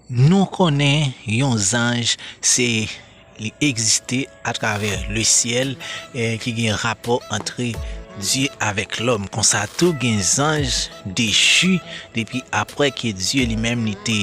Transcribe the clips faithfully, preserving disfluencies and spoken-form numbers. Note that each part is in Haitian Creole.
Nou konnen yon zanj se li egziste atravè le syèl, eh, ki gen rapò antre Dye avèk lòm. Konsa tou gen zanj dechi depi apre ke Dye li menm li te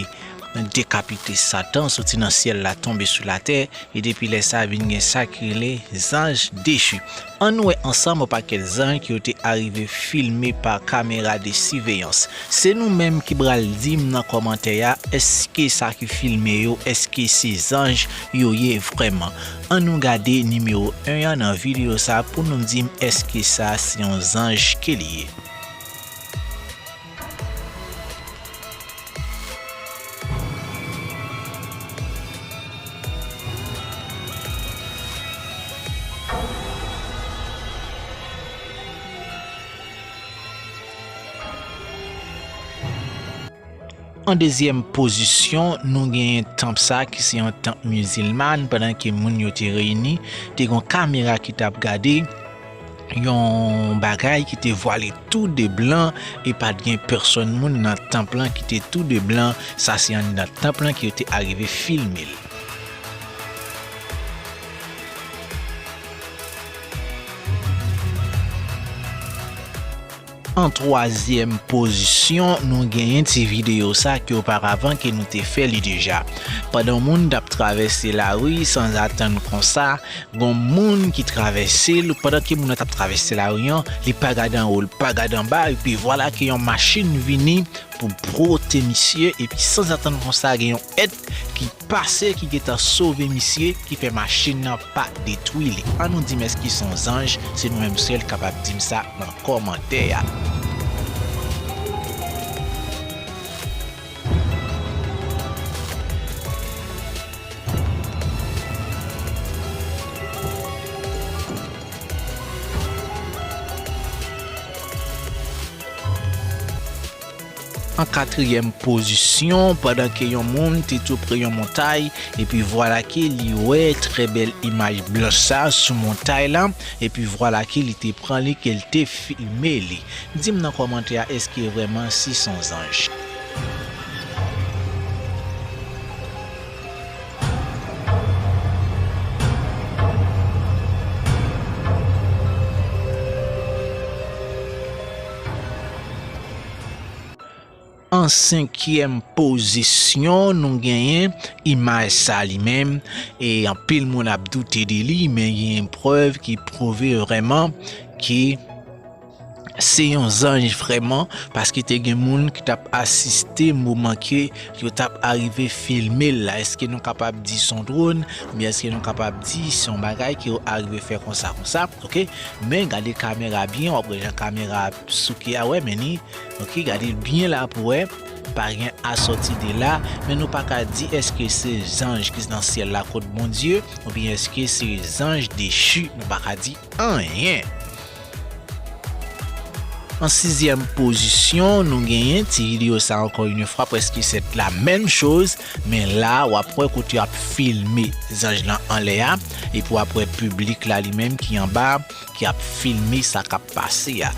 dekapite Satan, soti nan syèl la tonbe sou latè, e depi lè sa vin gen sa ki rele zanj dechi. Ann wè ansanm yon pakèt zanj ke yo te arive filme pa kamera de siveyans. Se nou menm ki pral di m nan kòmantè a, èske sa ki filme yo, èske se zanj yo ye vrèman? Ann nou gade nimewo en an nan videyo sa pou nou di m èske sa se yon zanj ke li ye. An dezyèm pozisyon, nou genyen tanp sa ki se yon tanp mizilman, pandan ke moun yo te reyini, te gen yon kamera ki t ap gade yon bagay ki te vwale tou de blan, e pa t gen pèsòn moun nan tanp lan ki te tou de blan. Sa se anndan tanp lan ke yo te arive filme l. An twazyèm pozisyon, nou genyen ti videyo sa ke oparavan ke nou te fè li deja. Pandan moun t ap travèse lari, sanzatann konsa, gon moun ki travèse l, pandan ke moun nan t ap travèse lari an, li pa gade anwo, li pa gade anba, epi vwala ke yon machin vini pou bwote misye, epi sanzatann konsa, gen yon èt ki pase, ki gentan sove misye, ki fè machin nan pa detwi li. Ann nou di m èske se yon zanj, se nou menm sèl kapab di m sa nan kòmantè a. An katriyèm pozisyon, pandan ke yon moun te tou pre yon montay, epi vwala ke li wè trè bèl imaj blanch sa sou montay la, epi vwala ke li te pran li, ke l te filme li. Di m nan kòmantè a, èske vrèman si se yon zanj? An senkyèm pozisyon, nou genyen imaj sa li menm, e anpil moun ap doute de li, men gen prèv ki pwouve vrèman ke se yon zanj vrèman, paske te gen moun ki t ap asiste moman ke yo t ap arive filme l la. Èske nou kapab di se yon dwòn, oubyen èske nou kapab di se yon bagay ke yo arive fè konsa, konsa, oke? Men gade kamera byen, w ap wè jan kamera ap souke a, wè, men ni, oke, gade l byen la pou wè, pa gen asòti de la, men nou pa ka di èske se zanj ki nan syèl la kot Bondye, oubyen èske se zanj dechi, nou pa ka di anyen. An sizyèm pozisyon, nou genyen ti videyo sa, encore une fois, prèske c'est la même chose, men la, w ap wè kote y ap filme zanj lan anlè a, epi w ap wè piblik la li menm ki anba, ki ap filme sa k ap pase a.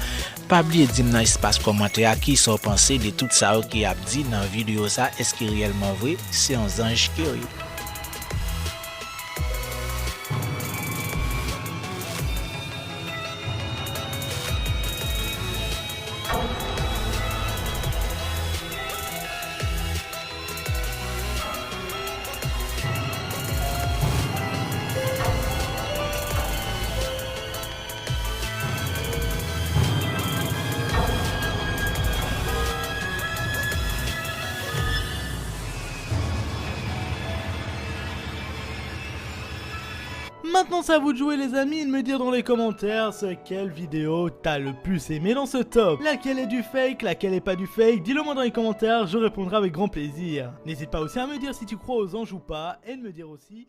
Pa bliye di m nan espas kòmantè a kisa w panse de tout sa yo ki ap di nan videyo sa, èske reyèlman vre se yon zanj ke yo ye? Maintenant, c'est à vous de jouer, les amis, et de me dire dans les commentaires ce quelle vidéo t'as le plus aimé dans ce top. Laquelle est du fake, laquelle est pas du fake, dis-le moi dans les commentaires, je répondrai avec grand plaisir. N'hésite pas aussi à me dire si tu crois aux anges ou pas, et de me dire aussi